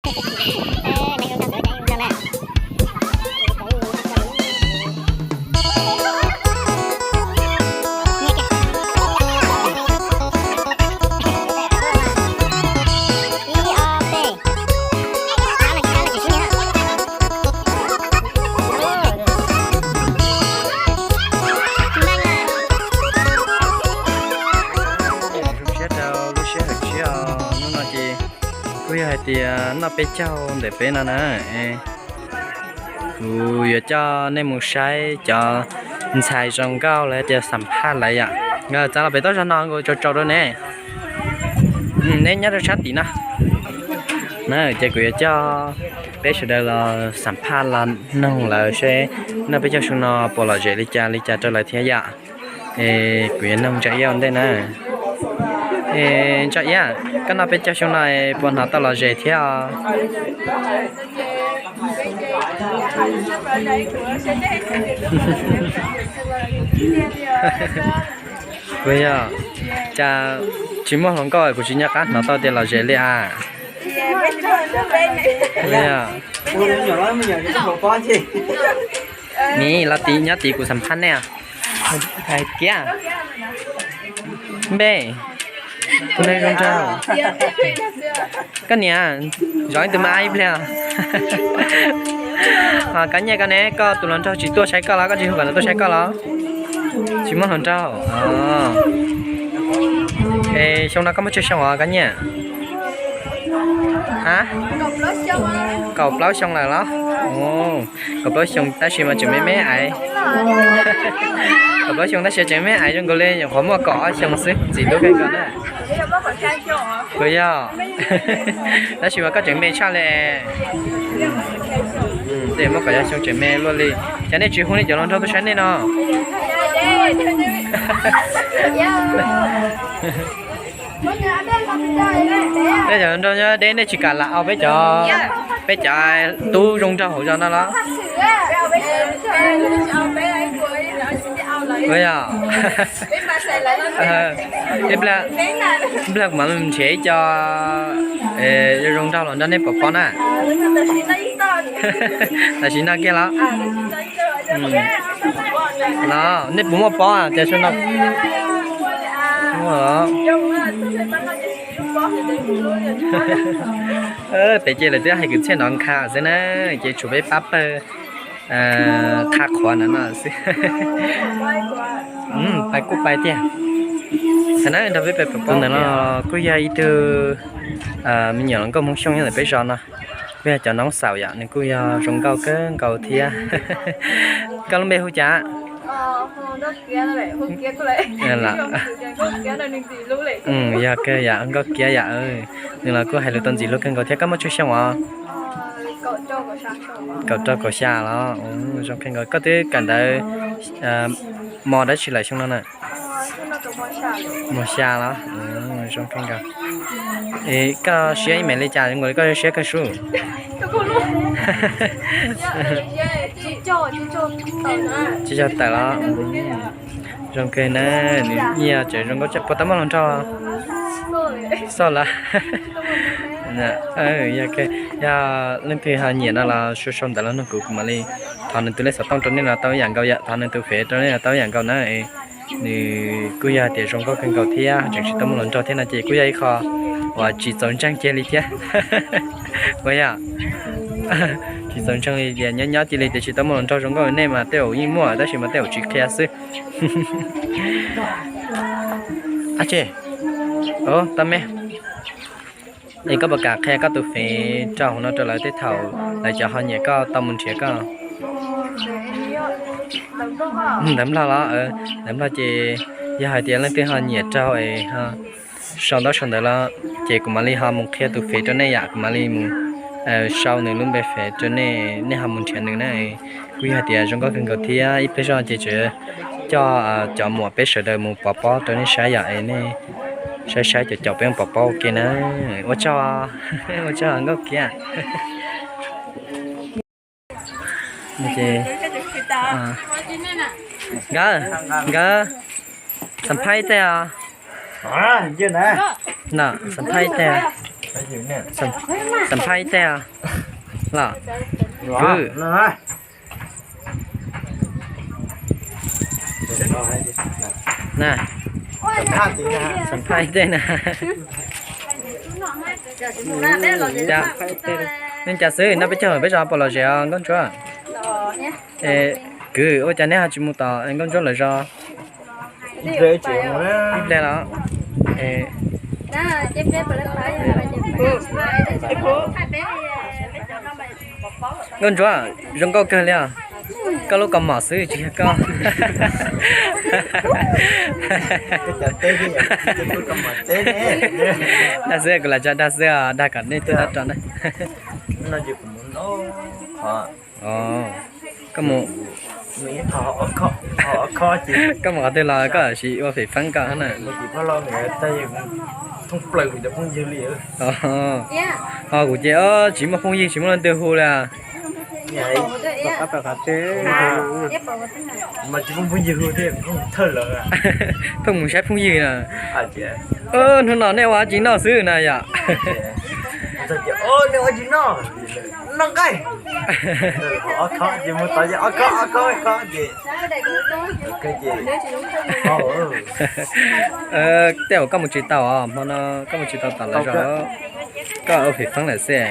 Zoo siab rau lub sij hawm tshiab os. Hnub no ces kuj yog hais tias noj peb caug ntawm peb no na. Kuv yuav coj nej mus saib cov ntxhais zoo nkauj lawv tias xam phaj lawv yom. Nkawd txav los pem toj zog no nkaus tsaus tsaus rau ne. Neb nyob rau sab tim no. Na ces kuv yuav coj peb sawv daws los xam phaj los noog lawv seb noj peb caug xyoo no puas lom zem li cas li cas rau lawv thiab yom. Es kuv yuav noog Ntsa Iab ua ntej na. Es Ntsa Iab, koj noj peb caug xyoo no puas hnov tau lom zem thiab os? Kuv yog, cas tsis muaj hluas nkauj kuv tsis nco qab hnov tau tias lom zem li as. Nim los tim nyob tid kuv xam phaj nej. Hais kiag. Npe, tus neeg zoo nraug. Koj niam, zov ib tug me ab ib pliag. Kab Nyiaj, koj ne, koj tus hluas nraug tsis tuaj saib koj los, koj tsis hu kom nws tuaj saib koj los? Tsis muaj hluas nraug. Es xyoo no koj muaj tsawg xyoo os Kab Nyiaj? Ha, kaum plaub xyoo lawm los? Kaum plaub xyoo tab sis mas tseem me me aiv. Kaum plaub xyoo tab sis tseem me me aiv zoo nkaus li nyuam qhuav muaj kaum ob xyoo xwb, ntxim hlub kawg nkaus na. Kuv yog, tab sis mas koj tseem me tshaj li. Tej muaj kaum ob xyoo tseem me luaj li. Cas nej tsis hu nej cov hluas nraug tuaj saib nej no? Peb cov nraug nyob deb nej tsis kam lam au peb cov, peb cov tub zoo nraug hauv zos no los? Ua yog, ib pliag kuv mam nrhiav ib co zoo nraug los nrog nej pov pob na. Tam sim no kiag los? Los nej puas muaj pob tias xyoo no? Pem ces lawv twb hais kwv txhiaj nov nkha xwb na, ces tshuav peb pab pawg qha qhuav ntawm no xwb. Pais kuj pais tiag. Qhov no nrog peb pais pom ntawm no kuj yog ib tug me nyuam hluas nkauj Hmoob Xyooj nyob ntawm peb zos no. Kuj yog cov noob xaum yom, nws kuj yog zoo nkauj kawg nkaus thiab. Koj lub npe hu cas? Yog kawg yom, Nkauj Kiab yom. Nws los kuj hais lus tau ntxim hlub kawg nkaus thiab. Koj muaj tsawg xyoo os? Kaum rau kaum xya los? Zoo kawg nkaus. Koj twb kawm ntawv mos dab tsi lawm xyoo no na? Mos xya los? Zoo kawg nkaus. Koj siab ib me li cas zoo nkaus li koj siab kawg sub? Tsis tau tawm los? Zoo kawg na, nws ib yam tseem zoo nkauj. Puas tau muaj hluas nraug? Xauj lawm. Yog leej twg ho nyiam no los sau sau ntawv los nug kuv, kuv mam li thov nws tus lej xov tooj rau nej los tau ib yam nkaus yom, thov nws tus fev rau nej los tau ib yam nkaus na. Nws kuj yog hais tias zoo nkauj kawg nkaus thiab tseem tsis tau muaj hluas nraug thiab no ces kuj yog ib qho uas tsis txaus ntseeg kiag li thiab. Ua yog tsis txaus ntseeg li tias nyob nyob cia li tias tsis tau muaj hluas nraug zoo nkauj li nej mas tej zaum yeej muaj tab sis mas tej zaum tsis qhia xwb. Ab tsis, tau me. Es koj puas kam qhia koj tus fev rau hauv no rau lawv tej thaum lawv cov ho nyiam koj tau mus nrhiav koj? Ntawv Nplog los? Ntawv Nplog ces yog hais tias leej twg ho nyiam raug es sau ntaub sau ntawv los ces kuv mam li ho mus qhia tus fev rau nej yom, kuv mam li mus sau nws lub npe fev rau nej, nej ho mus nrhiav nws na. Kuj yog hais tias zoo nkauj kawg nkaus thiab ib pliag zoj ces tseem coj cov muam peb sawv daws mus pov pob rau nej saib yom, es nej saib saib caum caum peb mus pov pob ua ke na. Ua tsaug, ua tsaug Nkauj Kiab. Nkawd, nkawd, xam phaj ib teg os. Xam phaj ib teg. Xam phaj ib teg los. Kwv, na, xam phaj ib teg na. Nej cas xwb no peb caug peb zos puas lom zem os nkauj ntsuab? Kwv, ua cas neb ho tsis mus tom nkauj ntsuab lawv zos? Ib pliag los. Nkauj ntsuab, zoo nkauj kawg li os. Koj lub kaus mom xwb tsis yog koj. Dag xwb, kuv lam tso dag xwb os, dag kom nej tuaj tab rau na. Koj mus, koj mus qhov twg los koj sim ua fem feeb koj na. Ho kuv ces tsis muaj phooj ywg tsis muaj leej twg hu li. Pheej mus saib phooj ywg na. Hnub no nej ua tsis noj xwb na yom? Tej zaum koj mus tsis tau os, hmo no koj mus tsis tau tom lawv zos, koj ua fem feeb lawm xwb.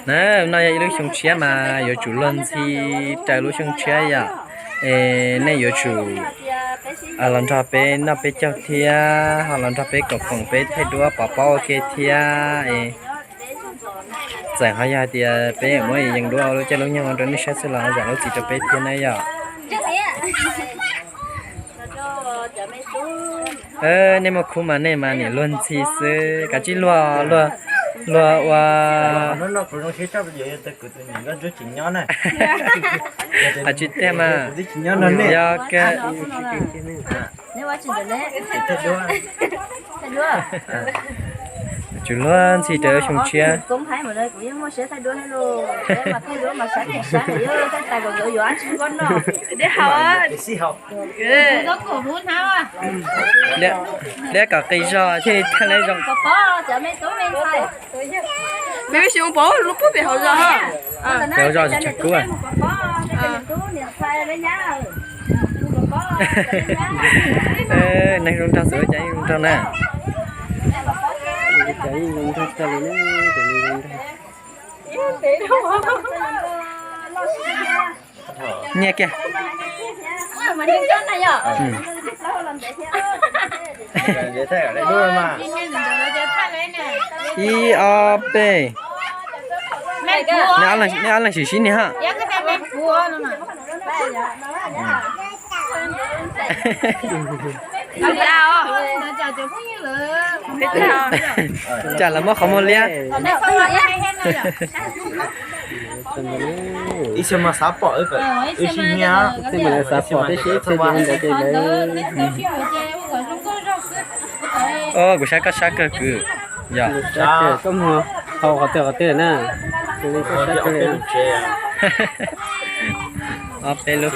Na, no yog ib lub xyoo tshiab mas yuav tsum luag ntxhi raws lub xyoo tshiab yom. Es nej yuav tsum los nrog peb noj peb caug thiab ho los nrog peb koom koom peb thaij duab pov pob ua ke thiab es txawm ho yog hais tias peb muab yees duab ua lub caij lub nyoog rau nej saib xwb los zam lub txim rau peb thiab na yom. Nej muaj khub mas nej mas niam luag ntxhi xwb, kav tsij luag, luag, luag ua. Tsis tiag mas, yog kawg. Tsum luag ntxhi raws xyoo tshiab. Liab kom qis zog thiaj li tag zoo. Pem hauv zos tsis tshav kub. Neeg zoo nraug xwb ua cas yeej zoo nraug na. Nyiaj kiag. Ib ob peb. Nej ob leeg sim sib nias ha. Cas lawv muab qhov muag liab. Ib xyoo mas xav pom, ib xyoo mas xav pom tib si ib txhia ntawd ces lawv. Kuv saib koj sab kawg kwv. Yog koj mus hau qhov twg qhov twg na. Ob peb lub.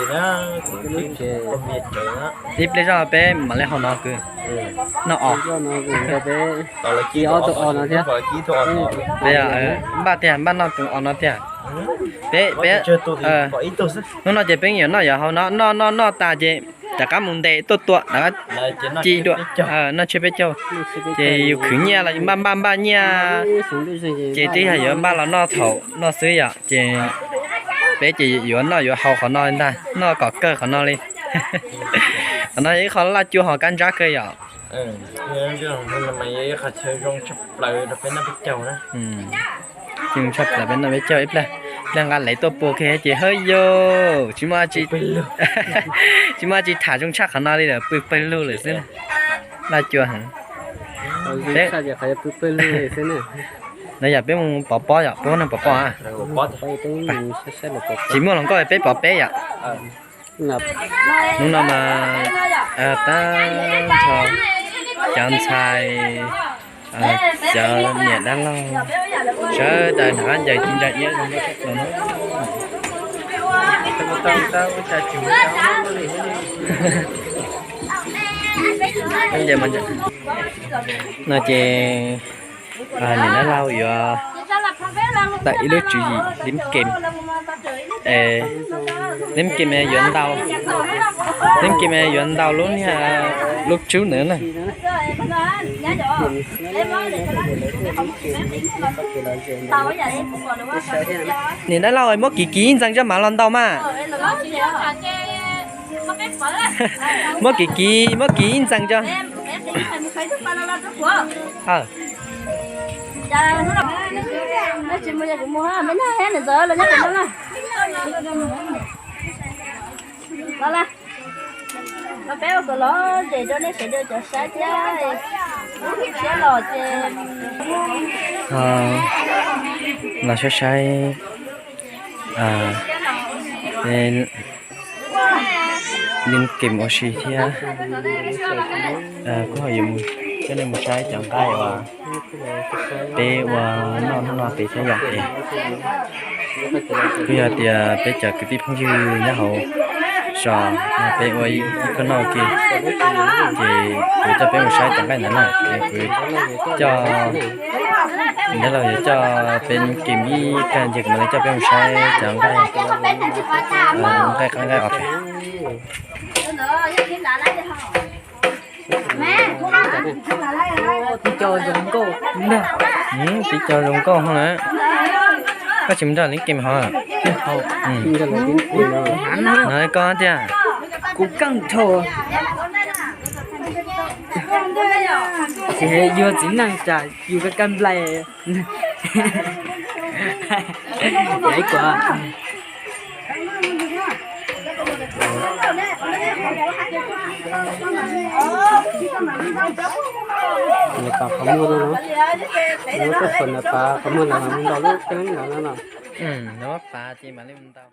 Ib pliag zoj peb mam li hau no kwv. Noj os. Npaj tiag, npaj noj tus os no tiag. Peb, peb, hnub no ces peb yuav noj yuav hau no, noj noj noj tas ces rov qab mus ntes tuaj tua, rov qab ci dua, noj tshiab peb caug. Ces yus khwv nyiaj los yus npaj npaj npaj nyiaj, ces twb yog yuav npaj los noj thaum no xwb yom. Ces peb ces yuav noj yuav hau qhov no li ntag, noj kom kawg qhov no li. Qhov no yog ib qho laj cua hos kab ntsab kawg yom. Tshaj plaws peb noj peb caug ib pliag, pliag nqa lev tuaj pua kiag ces hawb yau, tsis muaj dab tsi tham zoo tshaj qhov no li lawm, pw pawg lug lawm xwb. Laj cua heev. Peb, no yog peb mus pov pob yom, peb muab neeg pov pob. Tsis muaj hluas nkauj peb pov peb yom. Hnub no mas tab nrho cov ntxhais, cov niam dab laug sawv daws nrog qab ncaws ci ntsa iab zoo nkauj tshaj plaws na. No ces niam dab laug yuav tawm ib lub tswv yim lim kem, lim kem yuav ntau, lim kem yuav ntau lub niag lub tswb ntawd na. Niam dab laug, muab kiv kiv ib ntxees tso mam los ntau mas. Muab kiv kiv, muab kiv ib ntxees tso. Los saib saib lim kem ua si thiab. Kuv ho yuav coj nej mus saib cov nqaij uas peb ua noj hnub no pem thiab yom. Es kuj yog tias peb cov kwv tij phooj ywg nyob hauv zos no peb ua ib kob noj ua ke, ces kuv coj peb mus saib cov nqaij ntawd na. Es kuv coj, niam dab laug yuav coj peb kem ib pliag ces kuv mam li coj peb mus saib cov nqaij nqaij qab nqaij os. Tib co zoo nkauj hov na. Koj tsis mus nrog lim kem hov? No koj tiag. Kuv keej dhau. Ces yus txiv neej cas yus kaj kaj nplaig. Kuv Nws pas qhov muag no, nws muab tuaj pom nws pas qhov muag no mas ntau lub teeb no no. Nws muab pas ces mam li ntau.